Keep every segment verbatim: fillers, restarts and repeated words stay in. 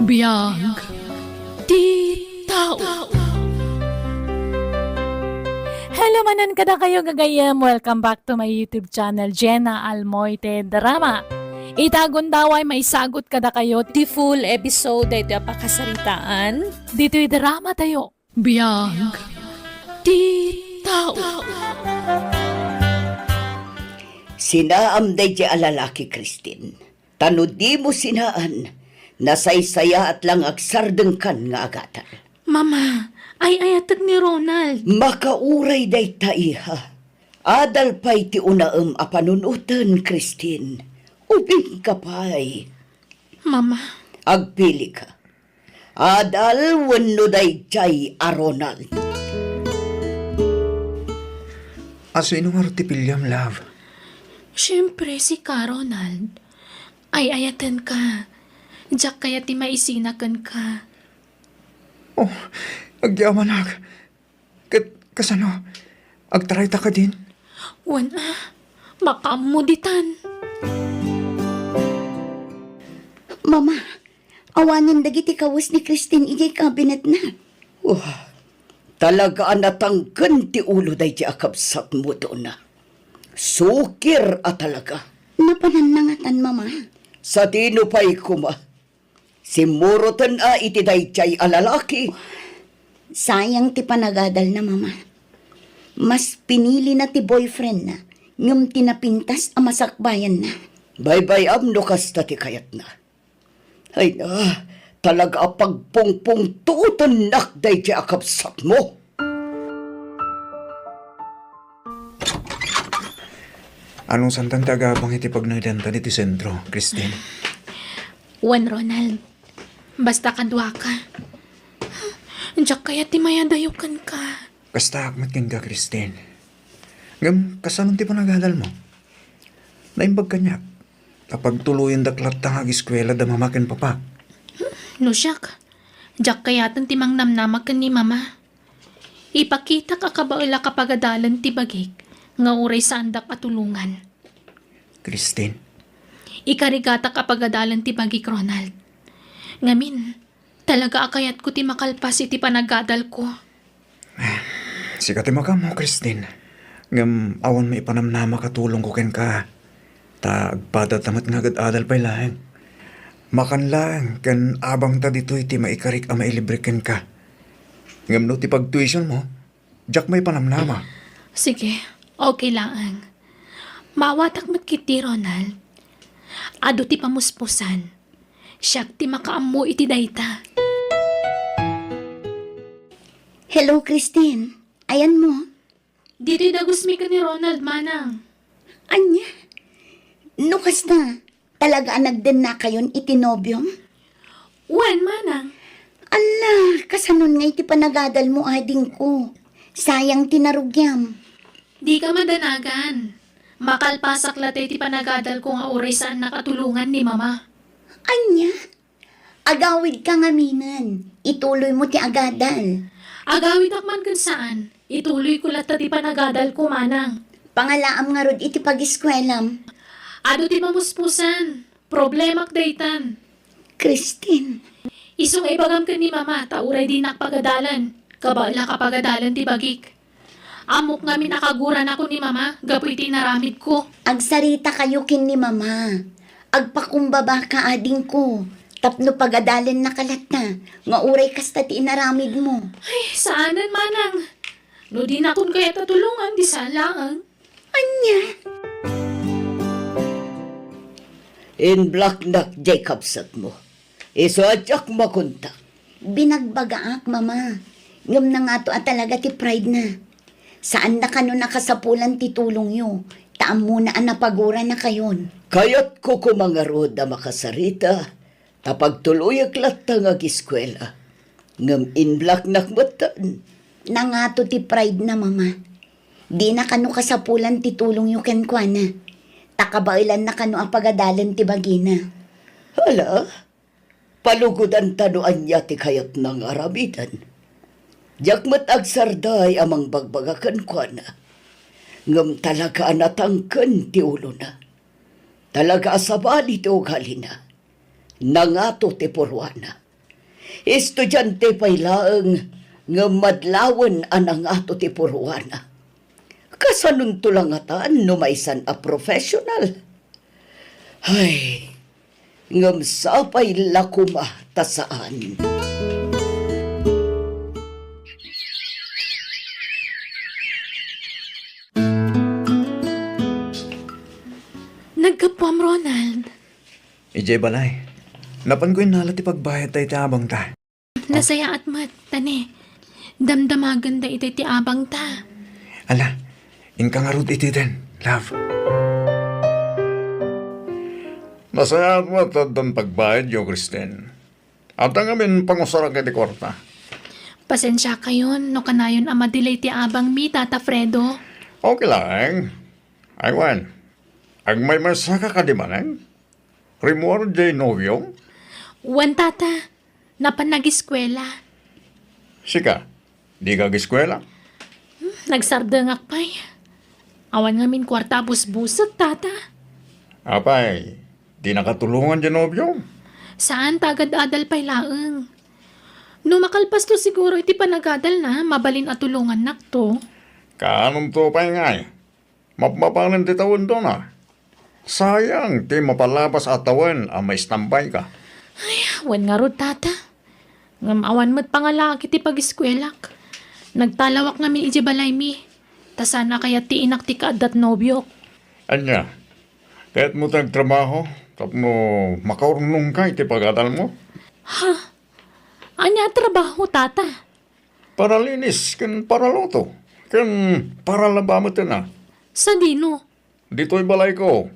Biag ti tao. Hello manen kadakayo, gagayyem. Welcome back to my YouTube channel, Jenna Almoite Drama. Ita gundaway, maisagut kadakayo ti full episode daytoy a pakasaritaan ditoy drama tayo. Biag ti tao. Sinaam daydiay a lalaki, Christine. Ta no dimo sinaan, nasaysayaat la nga agsardengkan nga agadal. Mama, ay-ayatek ni Ronald. Makauray dayta, iha. Adal pay ti unaem a panunoten, Christine. Ubingka pay. Mama. Agpilika. Adal wenno daydiay a Ronald? A sino ngarud ti piliam, love? Siempre, sika, Ronald. Ay-ayatenka. Diak kayat ti maisina kenka. Oh, agyamanak. Ket kasano? Agtarayta kadin? Wen a, makaammo ditan. Mama, awanen dagiti kawes ni Christine idiay kabinetna. Wah, talaga a natangken ti ulo daydiay a kabsatmo, Donna. Sukir a talaga. Napananna ngatan, Mama. Sadino pay koma? Simmuroten a iti daydiay a lalaki. Sayang ti panagadalna, Mama. Mas pinilina ti boyfriendna, ngem ti napintas a masakbayanna. Baybay-am no kasta ti kayatna. Ay na, talaga a pagpungpungtuotennak daydiay a kabsatmo. Anong santan ti agabang iti pagnadanta ditoy sentro, Christine? Wen, Ronald, basta kaduaka. Diak kayat ti mayadayo kenka. Kastaak met kenka, Christine. Ngem, kasano ti panagadalmo? Naimbag kaniak ta pagtuloyendak latta nga agiskuela da mama ken papa. No siak, diak kayaten ti mangnamnama ken ni mama. Ipakitak a kabaelak a pagadalen ti bagik nga uray saandak a tulongan. Christine. Ikarigatak a pagadalen ti bagik, Ronald. Ngamin, talaga a kayatko ti makalpas iti panagadalko. Sika ti makaammo, Christine. Ngem awan maipanamnamak a tulongko kenka. Ta agpadata met nga agad-adal pay laeng. Makan laeng ken abangta ditoy ti maikarik a mailibre kenka. Ngem no ti pagtuitionmo, diak maipanamnama. Sige, okay laeng. Maawatak met ketdi, Ronald. Adu ti pamuspusan. Siak ti makaammo iti dayta. Hello, Christine. Ayanmo? Ditoy dagusmi ken ni Ronald, manang. Ania? No kasta, talaga a nagdennakayon iti nobiom? Wen, manang. Alla, kasanon nga iti panagadalmo, adingko? Sayang ti narugiam. Dika madanagan. Makalpasak latta iti panagadalko nga uray saannak a tulongan ni mama. Ania? Agawidka ngaminen, ituloymo ti agadal. Agawidak man ken saan, ituloyko latta ti panagadalko, manang. Pangalaam ngarud iti pagiskuelam. Adu ti pamuspusan. Problemak daytan. Christine. Isu nga ibagam ken ni mama ta uray dinak pagadalen, kabaelak a pagadalen ti bagik. Ammok ngamin a kaguranako ni mama gapu iti inaramidko. Agsaritakayo ken ni mama. Agpakumbabaka, adingko, tapno pagadalennaka latta nga uray kasta ti inaramidmo. Ay, saanen, manang. No dinakon kayat a tulongan, di saan laeng. Ania? Inblaknak diay kabsatmo. Isu a diak makontak. Binagbagaak, mama. Ngem nangato a talaga ti pride na. Saanna kano nakasapulan ti tulongyo, ta ammona a napaguranakayon. Kayatko koma ngarud a makasarita, ta pagtuloyek latta nga agiskuela. Ngem inblaknak metten. Nangato ti pride na, mama. Dina kano kasapulan ti tulongyo kenkuana. Ta kabaelanna kano a pagadalen ti bagina. Hala, palugodanta no ania ti kayatna nga aramiden. Diak met agsarday a mangbagbaga kenkuana. Ngem talaga a natangken ti ulona. Talaga a sabali ti ugalina. Nangato ti purwana. Estudiante pay laeng, ngem madlawen a nangato ti puruana. Kasanonto la ngatan no maysan a professional? Ay, ngem sapay la koma ta saan. Naggapuam, Ronald. Idiay balay, napanko innala ti pagbayad ta iti abangta. Nasayaat met, ta ne, damdamagen daytoy ti abangta. Ala, inka ngarud iti den, love. Nasayaat met ta addan pagbayadyo, Christine. Adda ngamin pangusarak iti kuarta. Pasensiakayon no kanayon a madelay ti abangmi, Tata Fredo. Okay laeng. Ay, wen, agmaymaysaka kadi manen? Rimmuar diay nobiom? Wen, Tata. Napan nagiskuela. Sika, dika agiskuela? Hmm, nagsardengak pay. Awan ngamin kuarta a busbusek, Tata. Apay, dinaka tulongan diay nobiom? Saan, ta agad-adal pay laeng. No makalpasto siguro iti panagadalna, mabalin a tulongannakto. Kaanonto pay ngay? Mapmapanen ti tawen, Dona. Sayang ti mapalabas a tawen a maistambayka. Ay, wen ngarud, Tata. Ngem awan met pangalaak iti pagiskuelak. Nagtalawak ngamin idiay balaymi. Ta saan a kayat ti inak ti kaaddat nobiok. Ania, kayatmo ti agtrabaho tapno makaurnongka iti pagadalmo? Ha? Ania a trabaho, Tata? Paralinis ken paraluto, ken paralaba met a. Sadino? Ditoy balayko.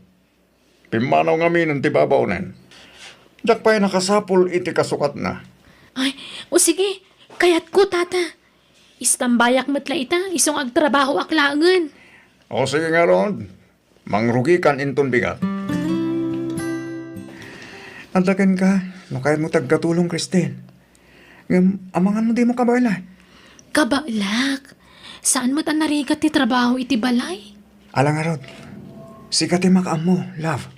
Pimmanaw ngaminen ti babaonen. Diak pay nakasapul iti kasukatna. Ay, o sige, kayatko, Tata. Istambayak met la ita, isu nga agtrabahoak laengen. O sige ngarud. Mangrugikan inton bigat. Adda kenka, no kayatmo ti agkatulong, Christine. Ngem amangan no dimo kabaelan. Kabaelak? Saan met a narigat ti trabaho iti balay? Ala ngarud, sika ti makaammo, love.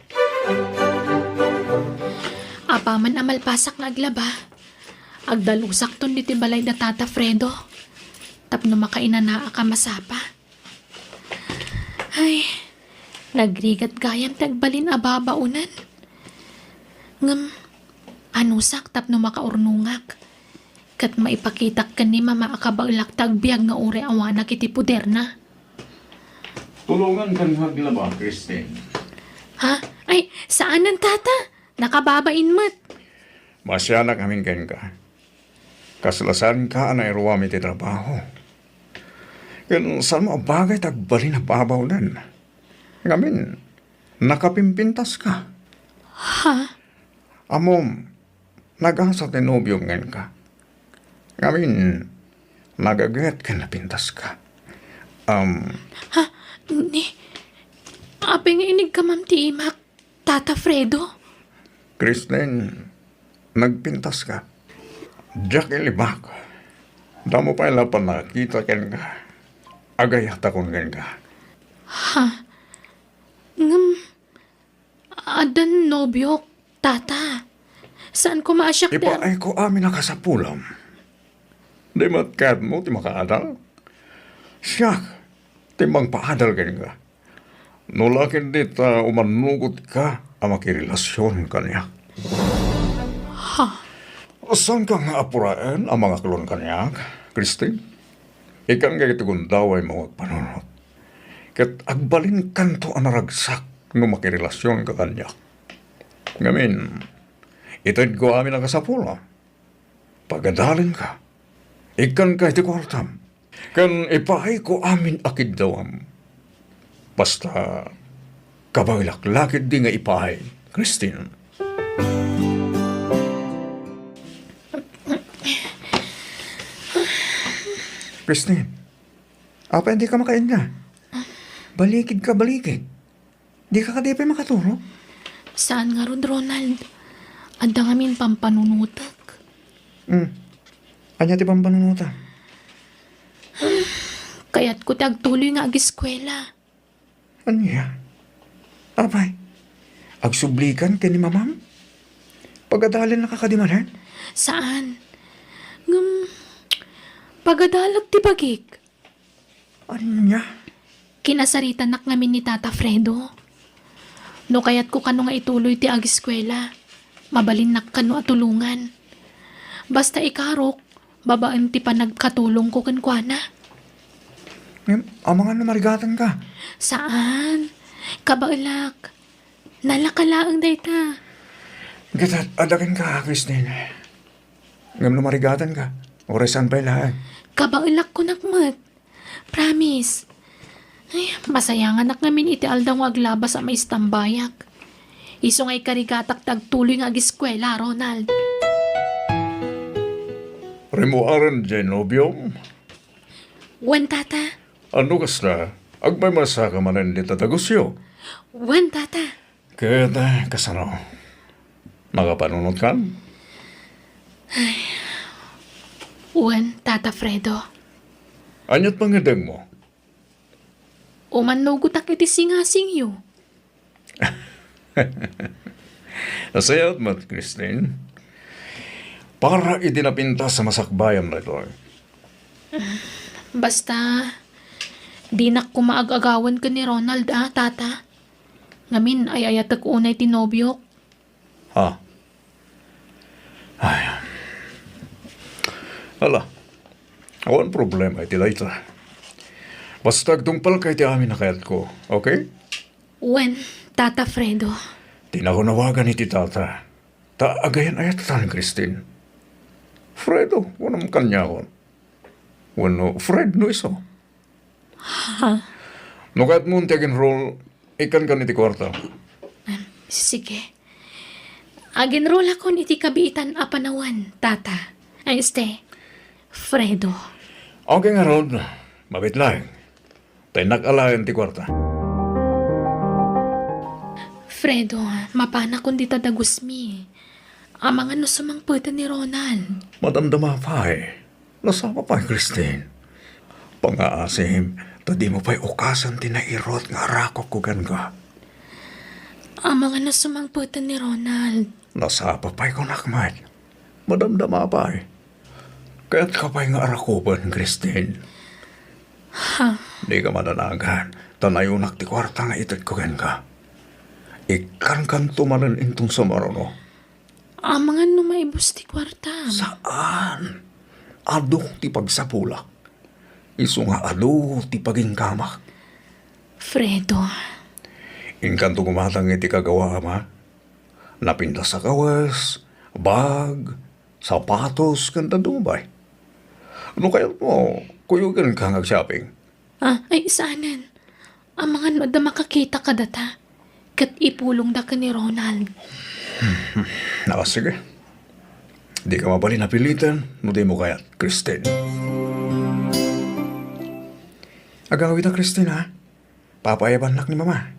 Apaman a malpasak nga aglaba, agdalusakton ditoy balay da Tata Fredo tapno makainanaak a masapa. Ay, nagrigat gayam ti agbalin a babaonan. Ngem, anusak tapno makaurnongak, ket maipakitak ken ni Mama a kabaelak ti agbiag nga uray awanak iti poderna. Tulonganka nga aglaba, Christine. Ha? Ay, saanen, Tata. Nakababain met. Maasianak amin kenka. Kasla saanka a nairuam iti trabaho. Ken saanmo a bagay ti agbalin a babaonan. Ngamin, nakapimpintaska. Ha? Ammom, nagasa ti nobiom kenka. Ngamin, nagaget ken napintaska. Um, Ha? Ni? Apay nga inigkamam ti imak? Tata Fredo? Christine, nagpintaska. Diak ilibak. Damo pay la pannakita kenka. Agayatakon kenka. Ha? Ngem, addan nobiok, Tata. Saan koma a siak ti ar- Ipaayko amin a kasapulam. Di met kayatmo ti makaadal? Siak ti mangpaadal kenka. No la ketdi ta umannugotka a makirelasion kaniak. Ha? Saanka nga apuraen a mangaklon kaniak, Christine? Ikkanka iti gundawaymo nga agpanunot. Ket agbalinkanto a naragsak no makirelasionka kaniak. Ngamin, itedko amin a kasapulam. Pagadalenka. Ikkanka iti kuartam. Ken ipaayko amin a kiddawam. Basta, kabaelak la ketdi nga ipaay, Christine. Christine, apay dika makainna? Balikidka, balikid. Dika kadi pay makaturog? Saan ngarud, Ronald. Adda ngamin pampanunotek. Hmm. Ania ti pampanunotem? Kayatko ti agtuloy nga agiskuela. Ania? Apay, agsublikan ken ni mamam? Pagadalennaka kadi manen? Saan. Ngem, pagadalag ti bagik. Ania? Kinasaritanak ngamin ni Tata Fredo. No kayatko kano nga ituloy ti ageskuela, mabalinnak kano a tulongan. Basta ikarok, babaen ti panagkatulongko kenkuana. Ngem, amangan no marigatanka? Saan. Kabaelak. Nalaka laeng dayta. Ket adda kenka, Christine. Ngem no marigatanka, uray saan pay laeng. Kabaelak kunak met. Promise. Ay, masayanganak ngamin iti aldaw nga aglabas a maistambayak. Isu nga ikarigatak ti agtuloy nga ageskuela, Ronald. Rimmuaren diay nobiom? Wen, Tata. Ano kasta? Agmaymaysaka manen dita dagusyo? Wen, Tata. Ket, eh, kasano? Nakapanunotkan? Wen, Tata Fredo. Ania't pangngeddengmo? Umannugotak iti singasingyo. Nasayaat met, Christine. Para iti napintas a masakbayan daytoy. Basta, dinak koma ag-agawen ken ni Ronald, a, Tata. Ngamin, ay-ayatek unay ti nobiok. Ha? Ay. Ala, awan problema iti dayta. Basta agtungpalka iti amin a kayatko, okay? Wen, Tata Fredo. Ti nakunawagan iti tata. Ta agayan-ayatan, Christine. Fredo, kunam kaniakon. Wenno Fred no isu. Ha? No kayatmo ti ag-enroll, ikkankan iti kuarta. Em, sige. Ag-enrollakon iti kabiitan a panawen, Tata. Ay, este, Fredo. Okay ngarud, mabiit laeng. Ta innak alaen ti kuarta. Fredo, mapanakon dita dagusmi. Amangan no sumangpeten ni Ronald. Madamdama pay. Nasapa pay, Christine. Pangngaasim, ta dimo pay ukasen ti nairut nga arakupko kenka. Amangan no sumangpeten ni Ronald. Nasapa pay kunak met. Madamdama pay. Kayatka pay nga arakupen, Christine. Ha? Dika madanagan, ta nayunak ti kuarta nga itedko kenka. Ikkankanto manen inton sumaruno. Amangan no maibus ti kuartam. Saan? Adu ti pagsapulak. Isu nga adu ti paginggamak. Fredo. Inkanto gumatang iti kagawaam, a? Napintas a kawes, bag, sapatos, ken dadduma pay. No kayatmo, kuyogenka nga ag-shopping. Ah, ay, saanen. Amangan no adda makakita kadata. Ket ipulongda ken ni Ronald. Ah, sige. Dika mabalin a piliten no dimo kayat, Christine. Agawida, Christine, ha? Papaayabannak ni Mama.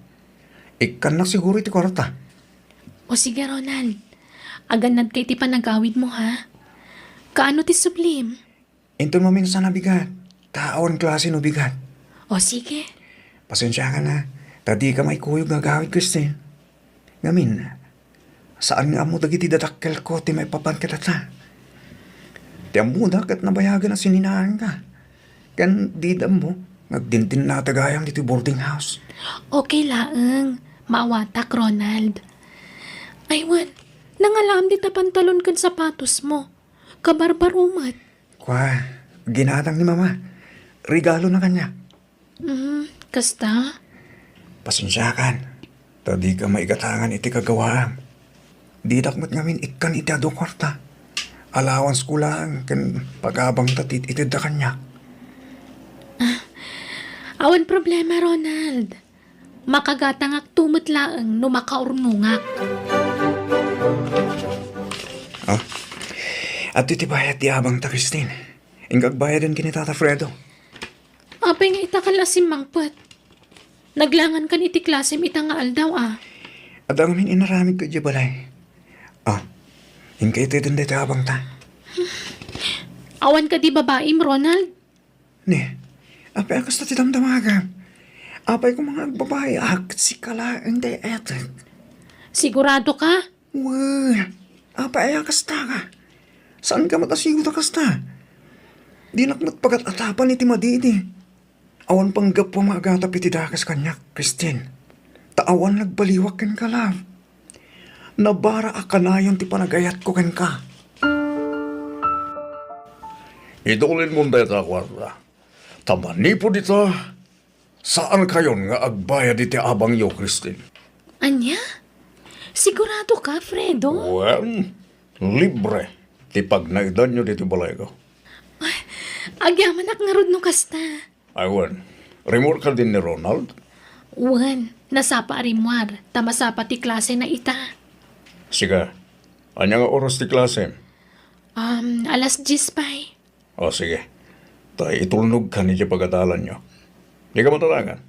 Ikkannak siguro iti kuarta. O sige, Ronald. Agannadka iti panagawidmo, ha? Kaano ti sublim? Inton maminsan a bigat, ta awan klase no bigat. O, sige. Pasensiakan a, ta dika maikuyog nga agawid, Christine. Ngamin, saan nga ammo dagiti dadakkelko ti maipapan kadata. Ti ammoda ket nabayagen a sininaanka. Ken dida ammo nga agdindinnata gayam ditoy boarding house. Okay laeng. Maawatak, Ronald. Ay, wen, nangalaam dita pantalon ken sapatosmo. Kabarbaro met. Kua, ginatang ni Mama. Regalona kaniak. Mm, kasta? Pasensiakan, ta dika maigatangan iti kagawaam. Didak met ngamin ikkan iti adu a kuarta. Allowance ko laeng ken pagabangta ti itedda kaniak. Ah, awan problema, Ronald. Makagatangakto met laeng no makaurnongak. Ah, adtoy ti bayad ti abangta, Christine. Inka agbayaden ken ni Tata Fredo. Apay nga ita ka la simmangpet? Naglangankan iti klasem ita nga aldaw, a. Adda ngamin inaramidko idiay balay. Ah, inka iteden dayta abangta. Awan kadi babaim, Ronald? Ne, apay a kasta ti damdamagam? Apay koma nga agbabayaak ket sika laeng ti etek? Sigurado ka? Wen, apay a kasta ka? Saanka met a siud a kasta. Dinak met pagat-atapan iti madi idi. Awan panggapuam nga agatap iti dakes kaniak, Christine. Ta awan nagbaliwak kenka, love. Nabara a kanayon ti panagayatko kenka. Itulinmon dayta a kuarta. Ta manipud ita, saankayon nga agbayad iti abangyo, Christine. Ania? Sigurado ka, Fredo? Wen, libre ti pagnaedanyo ditoy balayko. Ay, agyamanak ngarud no kasta. Ay, wen. Rimmuarka din ni Ronald? Wen, nasapa a rimmuar, ta masapa ti klasena ita. Sika, ania nga oras ti klase? Um, alas dies pay. O, sige. Ta itulnogkan iti pagadalanyo. Dika mataragan.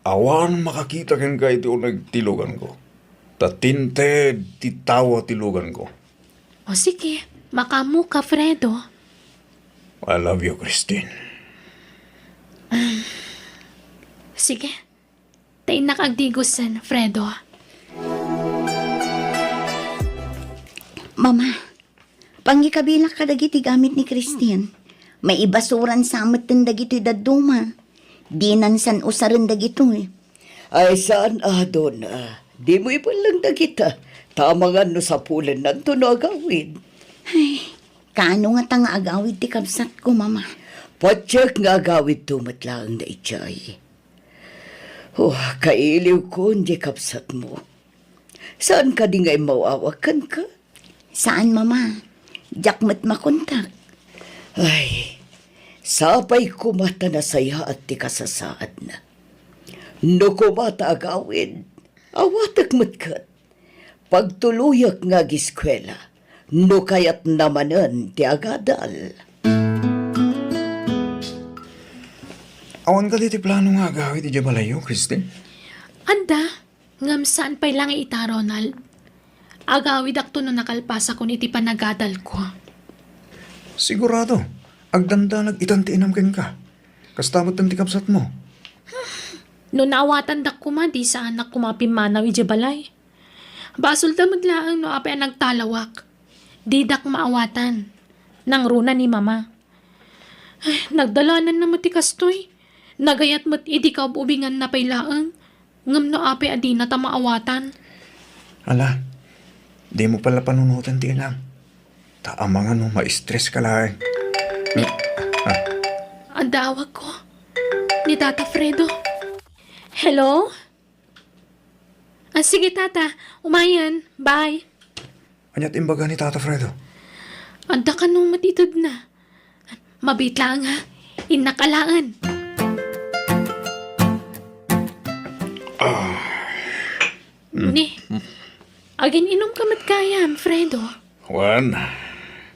Awan makakita kenka iti uneg ti luganko. Ta tinted ti tawa ti luganko. O sige, makaammoka, Fredo. I love you, Christine. Sige. Ta innak agdigosen, Fredo. Mama, pangikabilak kadagiti gamit ni Christine. Maibasuran sa metten dagitoy dadduma. Dinan san usaren dagitoy. Ay, saan a, Donna. Dimo iballang dagita. Ta amangan no sapulennanto no agawid. Ay, kaano ngata nga agawid ti kabsatko, Mama? Patiek nga agawidto met laeng daydiay. Oh, kailiwkon diay kabsatmo. Saan kadi nga immaw-awag kenka? Saan, Mama. Diak met makontak. Ay, sapay koma ta nasayaat ti kasasaadna. No koma ta agawid, awatek met ket. Pagtuloyak nga agiskuela, no kayatna manen ti agadal. Awan kadi ti plano nga agawid idiay balayyo, Christine? Adda, ngem saan pay la nga ita, Ronald. Agawidakto no nakalpasakon iti panagadalko. Sigurado, agdandanag itan ti inam kenka. Kasta met ti kabsatmo. No naawatandak koma, di saanak koma pimmanaw idiay balay. Basolda met laeng no apay a nagtalawak. Didak maawatan. Nangruna ni Mama. Ay, nagdalananna met ti kastoy. Nagayat met idi kaub-ubinganna pay laeng. Ngem no apay a dinata maawatan? Ala, dimo pay la panunoten ti inam. Ta amangan no ma-stress ka laeng. Ah. Adda awagko. Ni Tata Fredo. Hello? Ah, sige, Tata. Umayen. Bye. Ania ti imbaga ni Tata Fredo? Adda kano matitedna. Mabiit laeng, ha? Innak alaen. Ah. Ni, agin-inom ka met gayam, Fredo? Wen,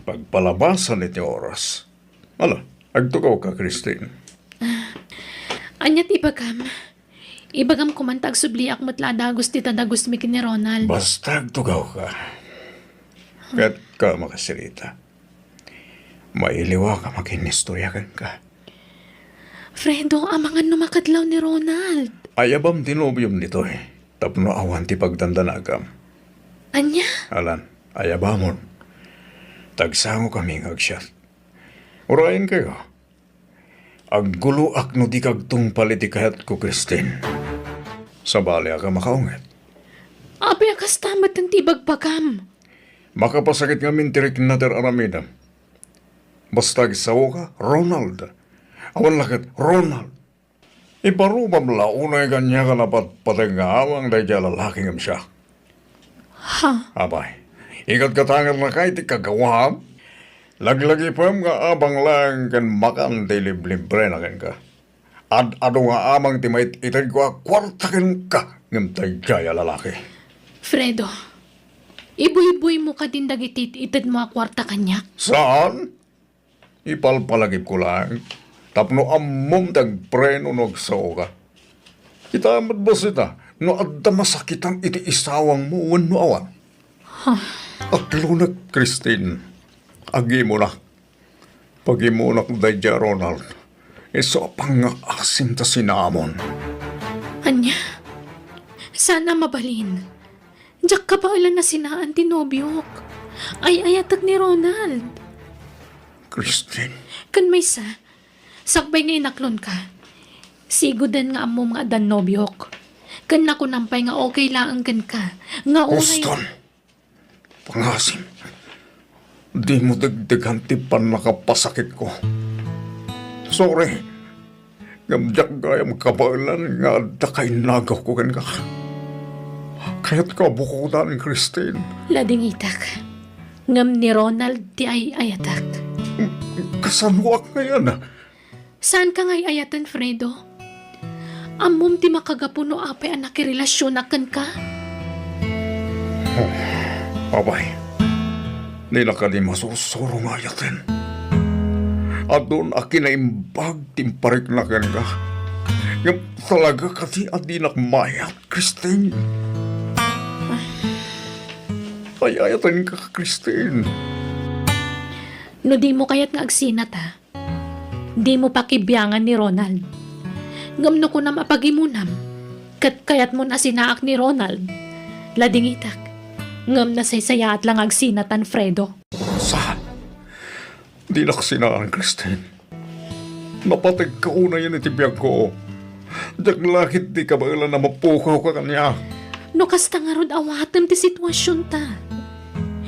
pagpalabasan iti oras. Ala, agtugaw ka, Christine. Ah, ania ti ibagam? Ibagam koman ta agsubliak met la a dagus dita dagusmi ken ni Ronald. Basta agtugaw ka. Ket ka makasirita. Mailiwak a makinistorya kenka. Fredo, amangan no makadlaw ni Ronald. Ayabam ti nobiom ditoy, tapno awan ti pagdandanagam. Ania? Alan, ayabamon. Tagsangokami nga agsiat. Urayenkayo. Agguloak no dika agtungpal iti kayatko, Christine. Sabaliak a makaunget. Apay a kasta met ti ibagbagam? Makapasakit ngamin ti rikna ti ar-aramidem. Basta agsaoka, Ronald. Awan la ket Ronald. Iparubam la unay kaniak a napatpateg nga amang daydiay a lalaki ngem siak. Ha? Apay, ikatkatangernak ti kagawaam? Laglagipem nga abang laeng ken makan ti liblibrena kenka. Ad-adu nga amang ti mait-itedko a kuarta kenka ngem daydiay a lalaki. Fredo, ibuyboymo kadin dagiti it-itedmo a kuarta kaniak? Saan? Ipalpalagipko laeng tapno ammom ti agpreno no agsaoka. Kitaem met bassit a no adda masakitam iti isawangmo wenno awan. Huh. Atlonek, Christine. Agimonak. Pagimonak daydiay a Ronald. Isu a pangngaasim ta sinamon. Ania? Saan a mabalin. Diak kabaelan a sinaan ti nobiok. Ay-ayatek ni Ronald. Christine. Ken maysa, sakbay nga inaklonka, sigoden nga ammom nga addan nobiok. Ken nakunam pay nga okay laeng kenka, nga uray Houston! Pangasim, dimo degdegan ti pannakapasakitko. Sorry, ngem diak gayam kabaelan nga adda kainagawko kenka. Kayatka a bukodan, Christine. Ladingitak. Ngem ni Ronald ti ay-ayatak. Kasanoak ngayen? Saanka nga ay-ayaten, Fredo? Ammom ti makagapu no apay a nakirelasionak kenka? Oh, apay, dina kadi masursuro nga ayaten. Adun a kinaimbag ti imparikna kenka. Ngem talaga kadi a dinak mayat, Christine? Ay-ayatenka, Christine. No dimo kayat nga agsinata, dimo pakibiangan ni Ronald. Ngem no kunam a pagimonam, ket kayatmon a sinaak ni Ronald, ladingitak. Ngem nasaysayaat la nga agsinatan, Fredo. Saan? Dinak sinaan, Christine. Napategka unayen iti biagko. Diak la ketdi kabaelan a mapukawka kaniak. No kasta ngarud, awatem ti situasionta.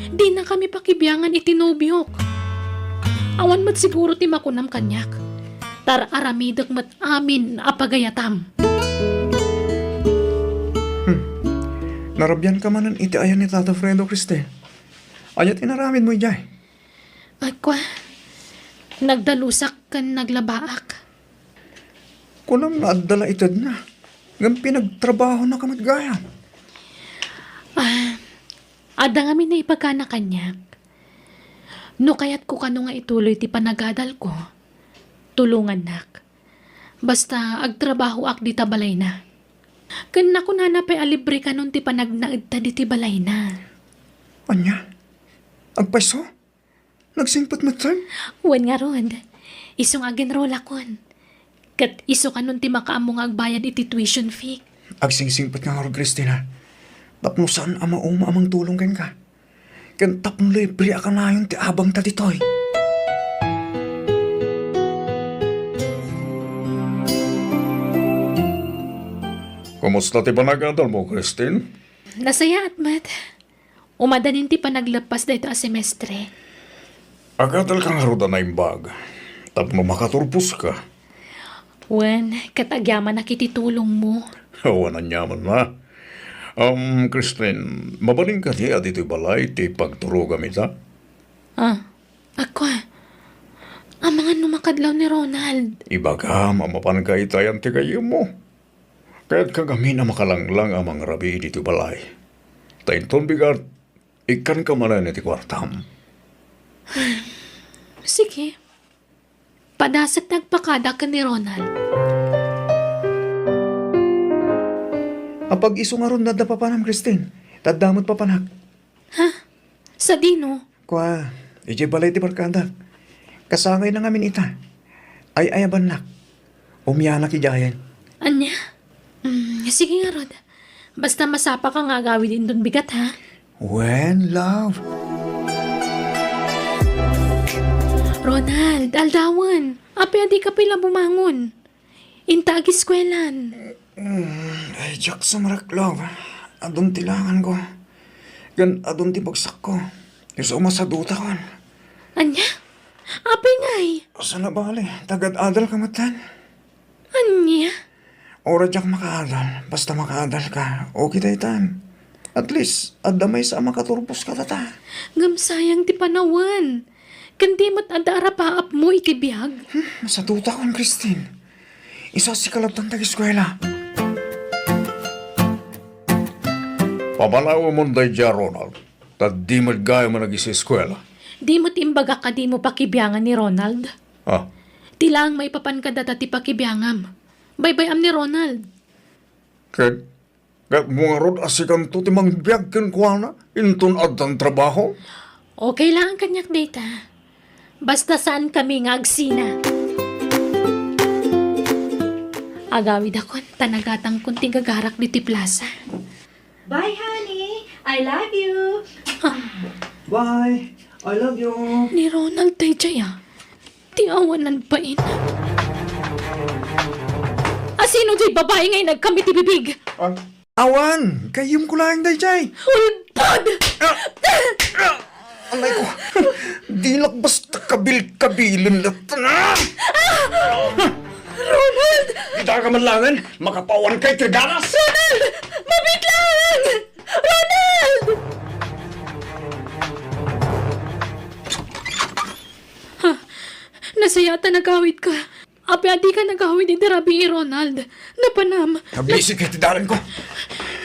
Dinakami pakibiangan iti nobiok. Awan met siguro ti makunam kaniak. Tar-aramidek met amin a pagayatam. Hmm. Narabianka manen iti ayan ni Tata Fredo, Christine. Ania ti inaramidmo idiay? Ay, kua, nagdalusak ken naglabaak. Kunam nga adda la itedna, ngem pinagtrabahonaka met gayam. Ah, adda ngamin naibagana kaniak. No kayatko kano nga ituloy ti panagadalko, tulongannak. Basta agtrabahoak dita balayna. Ken nakunana pay a libre kanon ti panagnaedta diti balayna. Ania? Agpayso? Nagsingpet metten? Wen ngarud, isu nga agenrolakon. Ket isu kanon ti makaammo nga agbayad iti tuition fee. Agsingsingpet nga ngarud, Christina, tapno saan a mauma a mangtulong kenka. Ken tapno libre a kanayon ti abangta ditoy. Kumusta ti panagadalmo, Christine? Nasayaat met. Umadanin ti panagleppas daytoy a semestre. Agadalka ngarud a naimbag tapno makaturposka. Wen, ket agyamanak iti tulongmo. Awan aniamanna. Um, Christine, mabalin kadi a ditoy balay ti pagturogam ita? Ah, ako, amangan no makadlaw ni Ronald. Ibagam a mapanka ita yan ti gayyemmo. Kayatka ngamin a makalanglang a mangrabii ditoy balay. Ta inton bigat, ikkanka manen iti kuartam. Sige. Padasek ti agpakada ken ni Ronald. Apag-isu ngarud adda papanam, Christine. Ta adda met papanak. Ha? Sadino? Kua, idiay balay ti barkadak. Kasangayna ngamin ita. Ay-ayabannak. Umianak idiayen. Ania? Mm, sige ngarud. Basta masapaka nga agawid inton bigat, ha? Wen, love? Ronald, aldawen. Apay a dika pay la bumangon? Inta agiskuelan. Mm, ay, diak sumrek, love. Adun ti langanko. Ken adun ti bagsakko. Isu a masadutakon. Ania? Apay ngay? Saan a bale, tagad-adalka metten. Ania? Uray diak makaadal, basta makaadalka, okay daytan. At least, adda maysa a makaturpos kadata. Ngem sayang ti panawen. Ken di met adda arapaapmo iti biag. Hmm, masadutakon, Christine. Isasika latta ti eskuela. Pamanawemon daydiay, Ronald. Ta di met gayam a nag-eskuela. Di met imbagak a dimo pakibiangan ni Ronald. Ah. Ti laeng maipapan kadata ti pakibiangam. Baybay-am ni Ronald. Ket, ket mo ngarud a sikanto ti mangbiag kenkuana inton addan trabaho? Okay laeng kaniak dayta. Basta saankami nga agsina. Agawidakon, ta nagatangkon ti gagarak ditoy plaza. Bye, honey. I love you. Ah. Bye. I love you. Ni Ronald daydiay, ah. Ti awanan bain. Asino diay babai nga inagkam iti bibig? Ah, awan, gayyemko laeng daydiay. Ulbod! Ah! Ah! Anay ko, dinak basta kabil-kabilen latta. Ah! Ronald! Ita ka man langen, makapawan ka iti ganas! Ronald! Mabiit lang! Ronald! Ha? Nasayaat ta nagawidka. Apay a dika nagawid iti rabii, Ronald? Napanam. Nabisi ka iti dalanko.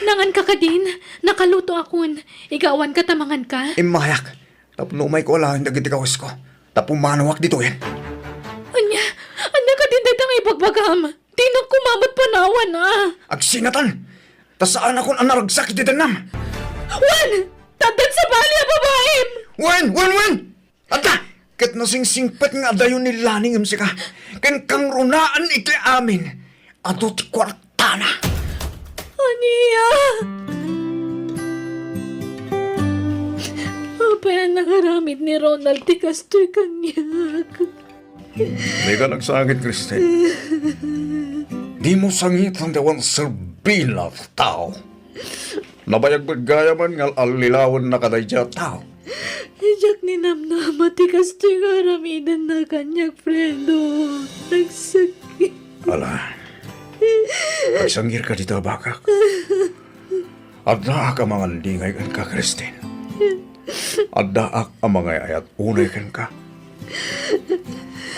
Nangan ka kadin, nakaluto akon. Igawan ka ta mangan ka. Immayak. Tapno umayko alaen dagiti kawesko. Ta pumanawak ditoyen. Ania? Ania kadin dayta nga ibagbagam? Dinak koma met panawan, a. Agsinatan! Ta saanakon a naragsak iti dannam. Wen! Taddan sabali a babaim! Wen! Wen! Wen! Adda! Ket nasingsingpet nga adayo ni Lani ngem sika. Ken kangrunaan iti amin. Adu ti kuartana. Ania? Apay a nangaramid ni Ronald ti kastoy kaniak? Dika nagsangit, Kristen. Dimo sangiten ti awan serbina ti tao. Nabayag met gayamen nga al-allilawenna kadaydiay a tao. Diak ninamnama ti kastoy nga aramidenna kaniak, Fredo. Nagsakit. Ala, agsangirka dita, bakak. Addaak a mangandingay kenka, Kristen. Addaak a mangay-ayat unay kenka.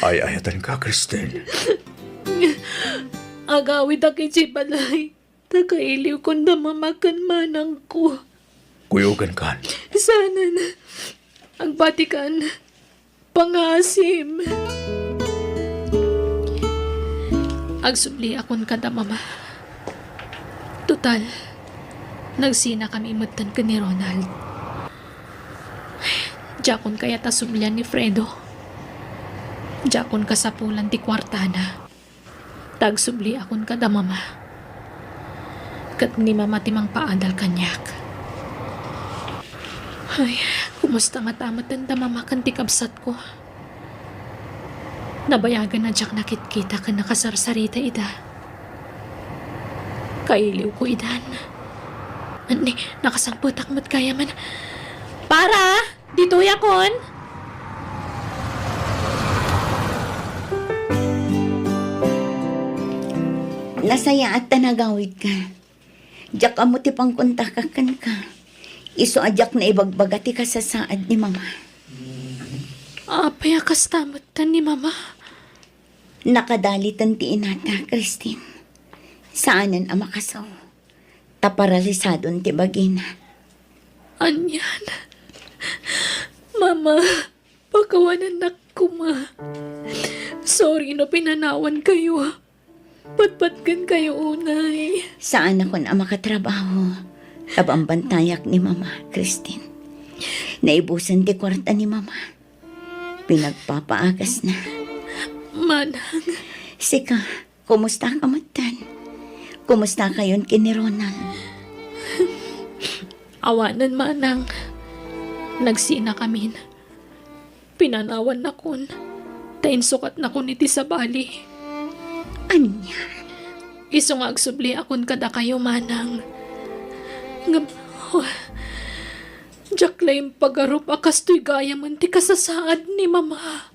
Ay-ayatenka, Kristen. Agawidak idiay balay. Ta kailiwkon da mama ken manangko. Kuyogenkan. Saanen. Agbatikan. Pangaasim. Agsubliakon kada mama. Total, nagsinakami metten ken ni Ronald. Diakon kayat a sublian ni Fredo. Diakon kasapulan ti kuartana. Ta agsubliakon kada mama. Ket ni mama ti mangpaadal kaniak. Ay, kumusta ngata metten da mama ken ti kabsatko? Nabayagen a diak nakitkita ken nakasarsarita ida. Kailiwko idan. Ni, nakasangpetak met gayamen. Para! Ditoyakon. Nasayaat ta nagawidka. Diak ammo ti pangkontakak kenka. Isu a diak naibagbaga ti kasasaad ni mama. Apay a kasta met ni mama? Nakadaliten ti inata, Christine. Saanen a makasaw. Ta paralisadon ti bagina. Anian? Mama, pakawanannak koma. Sorry no pinanawankayo. Patpatgenkayo unay. Saanakon a makatrabaho. Ta bambantayak ni Mama, Christine. Naibusen ti kuarta ni Mama. Pinagpapaagasna. Manang. Sika, kumusta ka metten? Kumusta kayon ken ni Ronald? Awanen, Manang. Nagsinakamin. Pinanawannakon. Ta insukatnakon iti sabali. Ania? Isu nga agsubliakon kadakayo, Manang. Ngem, oh, diak la impagarup a kastoy gayamen ti kasasaad ni Mama.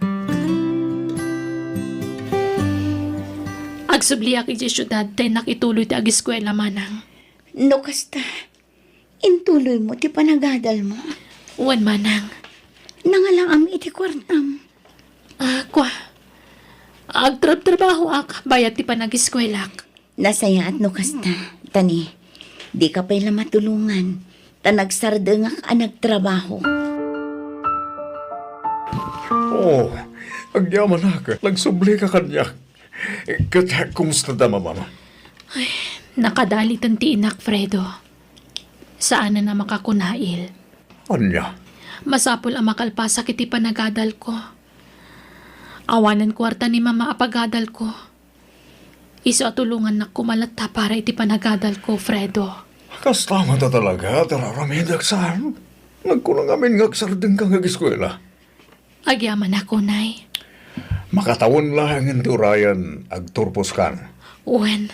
Agsubliak idiay siudad ta innak ituloy ti agiskuela, Manang. No kasta, intuloymo ti panagadalmo? Wen, Manang. Nangalaam iti kuartam? Ah, kua. Agtrabtrabahoak, bayat ti panagiskuelak. Nasayaat no kasta, ta ni, dika pay la matulongan, ta nagsardengak a nagtrabaho. Oh, agyamanak, nagsublika kaniak. Ket, kumusta da, Mama? Ay, nakadaliten ti inak, Fredo. Saanen a makakunail. Ania? Masapul a makalpasak iti panagadalko. Awanen kuarta ni Mama a pagadalko. Isu a tulongannak koma latta para iti panagadalko, Fredo. Kasta met a talaga ti ar-aramidek saan? Nagkuna ngamin nga agsardengka nga agiskuela. Agyamanak unay. Makatawen laengen ti urayan, agturposkan. Wen,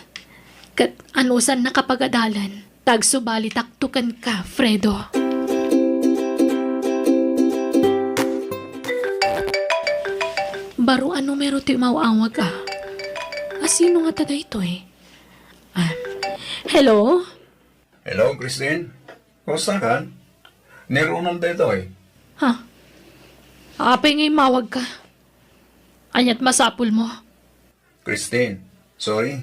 ket anusannaka pagadalan, ta agsubalitakto kenka, Fredo. Baro a numero ti umaw-awag, a. A, sino ngata daytoy? Ah, hello? Hello, Christine. Kumusta ka? Ni Ronald daytoy. Ha? Apay nga immawagka? Ania't masapulmo? Christine, sorry.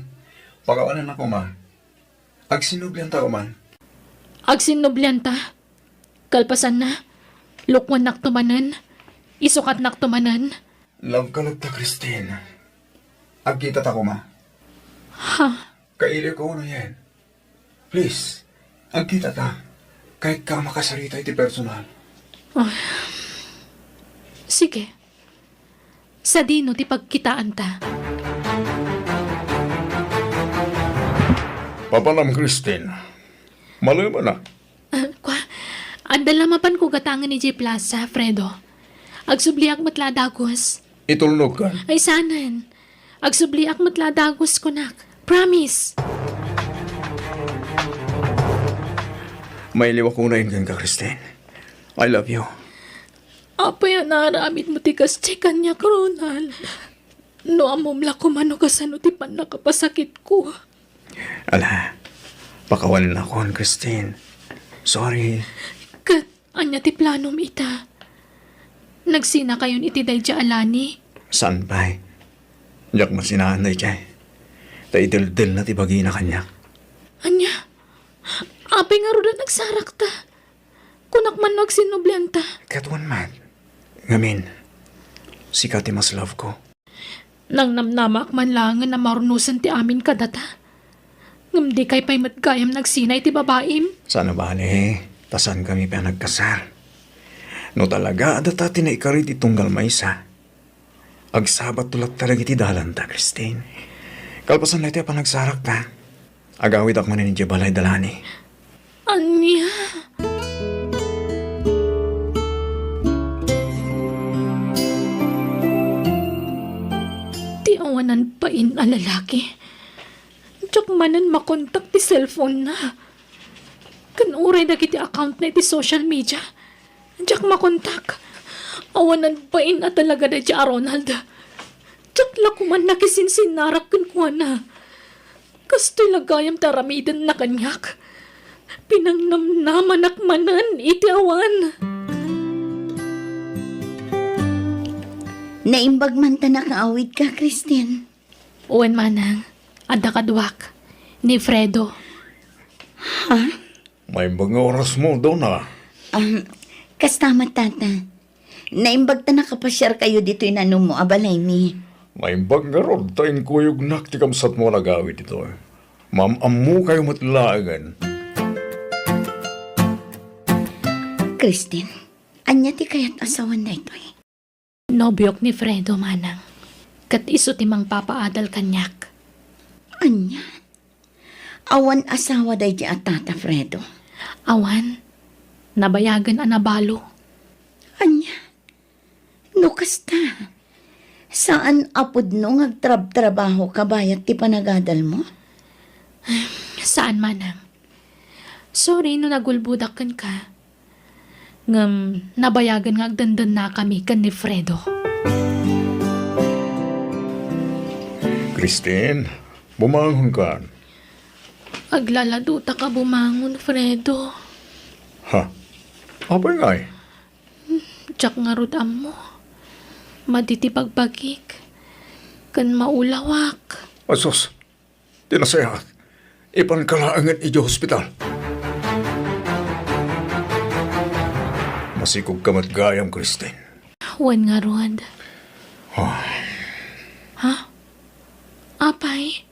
Pakawanennaka koma. Agsinnublianta koma. Agsinnublianta? Kalpasanna, lukuennakto manen, isukatnakto manen. Love ka latta, Christine. Agkitata koma. Ha? Kailiwko unay. Please, agkitata. Kayatko a makasarita iti personal. Ah, sige. Sadino ti pagkitaanta? Papanam, Christine. Malemen a. Ah, kua, adda la mapanko gatangen idiay plaza, Fredo. Agsubliak met la a dagus. Itulnogkan. Ay, saanen. Agsubliak met la a dagus, kunak. Promise. Mailiwak unay kenka, Christine. I love you. Apay a naaramidmo ti kas ti kaniak, Ronald? No ammom la koma no kasano ti pannakapasakitko. Ala, pakawanennakon, Christine. Sorry. Ket ania ti planom ita? Nagsinakayon iti daydiay a lani? Saan pay? Diak masinaan daydiay. Ta ideldelna ti bagina kaniak. Ania? Apay ngarud a nagsarakta? Kunak man no agsinnublianta. Ket wen met. Ngamin, sika ti mas love ko. Nangnamnamaak man laengen a marunosen ti amin kadata. Ngem dikay pay met gayam nagsina iti babaim. Saan a bale, ta saankami pay a nagkasar. No talaga a data ti naikari ti tunggal maysa, agsabatto latta dagiti dalanta, Christine. Kalpasan daytoy a panagsarakta, agawidak manen idiay balay da Lani. Ania? Ti awanan bain a lalaki. Diak manen makontak ti cellphone-na. Ken uray dagiti account-na iti social media, diak makontak. Awanan bain a talaga daydiay a Ronald. Diak la koma nakisinsinnarak kenkuana. Kastoy la gayam ti aramidenna kaniak. Pinangnamnamanak manen iti awan. Naimbag man ta nakaawidka, Christine. Wen, manang. Adda kaduak. Ni Fredo. Ha? Maimbag nga orasmo, Dona. Um, kasta met, Tata. Naimbag ta nakapasiarkayo ditoy nanummo a balaymi. Naimbag ngarud ta inkuyognak ti kabsatmo a nagawid ditoy. Maam-ammokayo met laengen. Christine, ania ti kayat a sawen daytoy? Nobiok ni Fredo, manang. Ket isu ti mangpapaadal kaniak. Ania? Awan asawa daydiay a Tata Fredo? Awan. Nabayagen a nabalo. Ania? No kasta, saan a pudno nga agtrabtrabahoka bayat ti panagadalmo? Saan, manang. Sorry no nagulbodak kenka. Ngem nabayagen nga agdendennakami ken ni Fredo. Christine, bumangonkan. Aglaladutaka bumangon, Fredo. Ha? Apay ngay? Diak ngarud ammo. Madi ti bagbagik. Ken maulawak. Asus, ti nasayaat, ipanka laengen idiay hospital. Masikogka met gayam, Christine. Wen ngarud. Ah. Ha? Apay?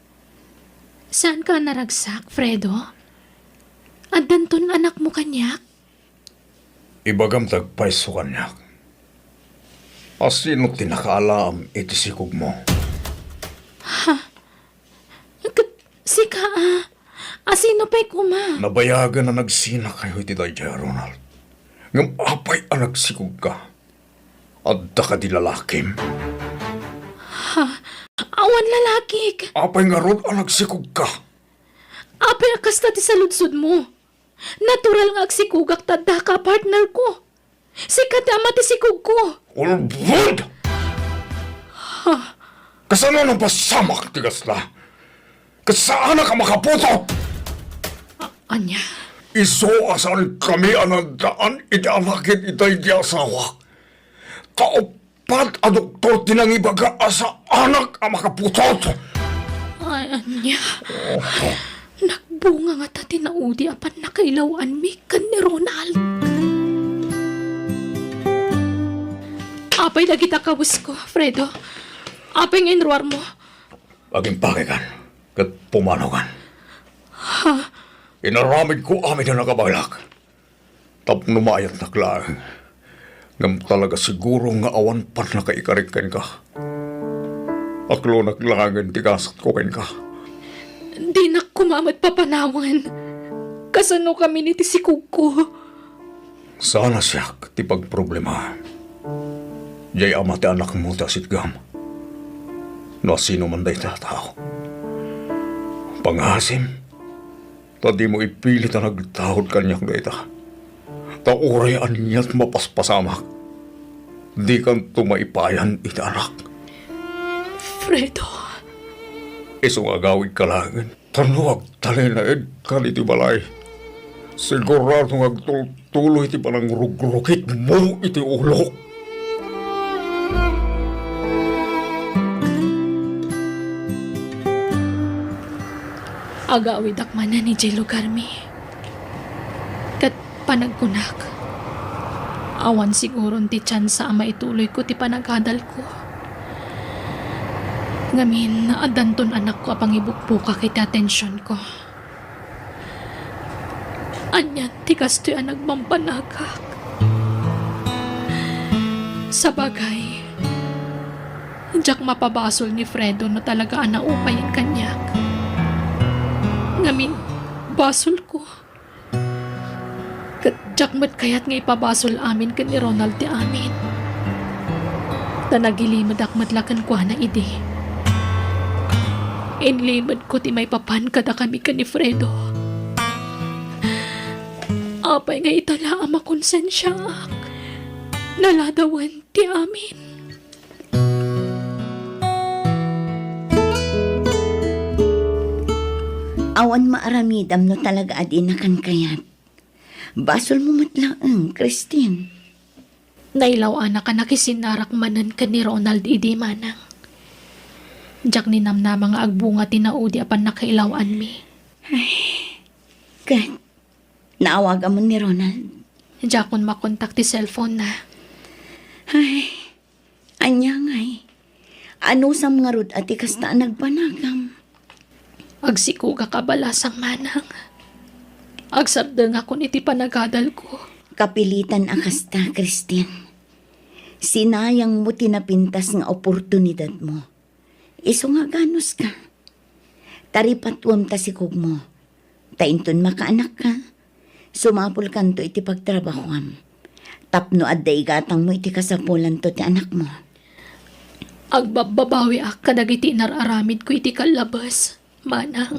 Saanka a naragsak, Fredo? Addanton anakmo kaniak? Ibagam ti agpayso kaniak. Asino ti nakaalaam iti sikogmo? Ha? Ket sika a? Asino pay koma? Nabayagen a nagsinakayo iti daydiay a Ronald. Ngem apay a nagsikogka? Adda kadi lalakim? Ha? Awan lalakik. Apay ngarud a nagsikogka? Apay a kasta ti saludsodmo? Natural nga agsikogak ta addaka a partnerko. Sika ti ama ti sikogko. Ulbod! Ha? Kasano napasamak ti kasta? Ket saanak a makaputot! A-, ania? Isu a saankami a naaddaan iti alakid itay ti asawak. Ta uppat a doktor ti nangibaga a saanak a makaputot. Ay, ania? Nagbunga ngata ti naudi a pannakailawanmi ken ni Ronald. Apay dagita kawesko, Fredo? Apay nga inruarmo? Agimpakikan ket pumanaw kan. Ha? Inaramidko amin a nakabaelak. Tapno maayatnak laeng, ngem talaga siguro nga awan pannakaikarik kenka. Aklonak laengen ti gasatko kenka. Dinak koma met papanawen. Kasano kami ni ti sikogko? Saan a siak ti pagproblemaen. Diay ama ti anakmo ti asitgam. No asino man dayta a tao. Pangasim, ta dimo ipilit a nagtaud kaniak dayta. Ta uray aniat mapaspasamak, dikanto maipayan iti anak. Fredo. Isu nga agawidka laengen, ta no agtalinaedkan iti balay, sigurado nga agtultuloy ti panangrugrukitmo iti ulok. Agawidak manen idiay lugarmi. Ket panagkunak, awan siguron ti tiansa a maituloyko ti panagadalko. Ngamin, addanton anakko a pangibukbukak iti atensionko. Anian ti kastoy a nagmampanagak? Sabagay, diak mapabasol ni Fredo no talaga a naupayen kaniak. Ngamin, basolko. Ket diak met kayat nga ipabasol amin ken ni Ronald ti amin. Ta nagilimedak met la kenkuana idi. Inlimedko ti maipapan kadakami ken ni Fredo. Apay nga ita la a makonsensiaak? Naladawen ti amin. Awan maaramidam no talaga a dinakan kayat. Basolmo met laeng, Christine. Nailaw-anak a nakisinarak manen ken ni Ronald idi, manang. Diak ninamnama nga agbunga ti naudi a pannakailaw-anmi. Ay, ket naawagamon ni Ronald? Diakon makontak ti cellphone na. Ay, ania ngay? Anusam ngarud a ti kasta a nagpanagam? Agsikogak a balasang, manang. Agsardengakon iti panagadalko. Kapilitan a kasta, Christine. Sinayangmo ti napintas nga oportunidadmo. Isu nga aganuska. Taripatuem ta sikogmo. Ta inton makaanakka, sumapulkanto iti pagtrabahuam. Tapno adda igatangmo iti kasapulanto ti anakmo. Agbabbabawiak kadagiti inar-aramidko iti kallabes, manang.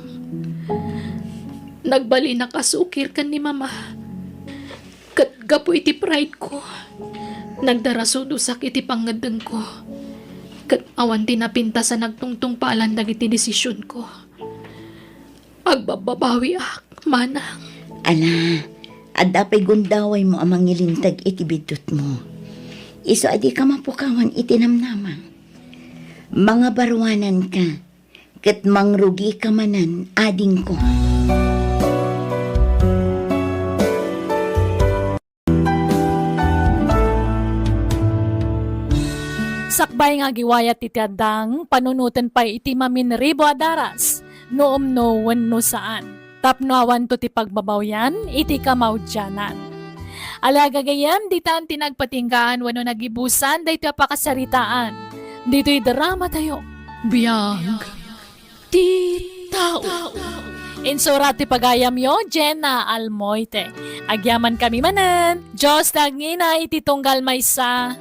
Nagbalinak a sukir ken ni Mama. Ket gapu iti pride-ko, nagdarasudosak iti pangngeddengko. Ket awan ti napintas a nagtungtungpalan dagiti desisionko. Agbabbabawiak, manang. Ala, adda pay gundawaymo a mangilinteg iti biddutmo. Isu a dika mapukawan iti namnama. Mangabaruananka, ket mangrugika manen, adingko. Sakbay nga agiwayat iti addang, panunoten pay iti maminribo a daras, no umno wenno saan, tapno awanto ti pagbabawian iti kamaudianan. Ala, gagayyem, ditan ti nagpatinggaan wenno nagibusan daytoy a pakasaritaan. Ditoy dramatayo, Biag ti tao. Insurat ti pagayamyo, Jenna Almoite. Agyamankami manen. Dios ti agngina iti tunggal maysa.